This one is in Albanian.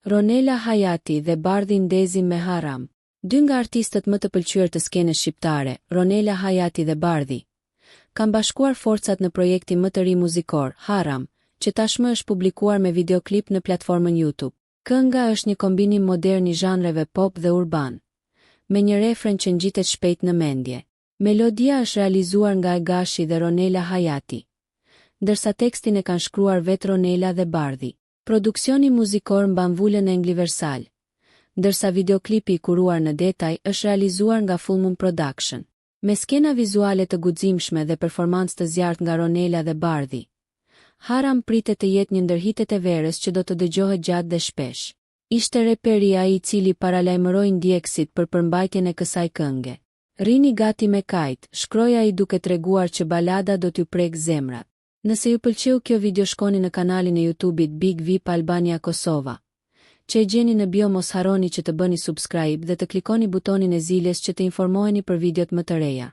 Ronela Hajati dhe Bardhi ndezin me Haram. Dy nga artistët më të pëlqyer të skenës shqiptare, Ronela Hajati dhe Bardhi, kanë bashkuar forcat në projektin më të ri muzikor, Haram, që tashmë është publikuar me videoklip në platformën YouTube. Kënga është një kombinim modern i zhanreve pop dhe urban, me një refren që ngjitet shpejt në mendje. Melodia është realizuar nga E Gashi dhe Ronela Hajati, ndërsa tekstin e kanë shkruar vetë Ronela dhe Bardhi. Produksioni muzikor mban vulën e Engliversal, ndërsa videoklipi i kuruar në detaj është realizuar nga Full Moon Production. Me skena vizuale të guximshme dhe performancë të zjarrtë nga Ronela dhe Bardhi, Haram pritet të jetë një ndër hitet e verës që do të dëgjohet gjatë dhe shpesh. Ishte reperi ai i cili paralajmëroi ndjekësit për përmbajtjen e kësaj kënge. Rrini gati me kajt, shkroi ai duke treguar që balada do t'ju prekë zemrat. Nëse ju pëlqeu kjo video shkoni në kanalin e YouTube-it Big Vip Albania Kosova, që e gjeni në bio mos harroni që të bëni subscribe dhe të klikoni butonin e ziles që të informoheni për videot më të reja.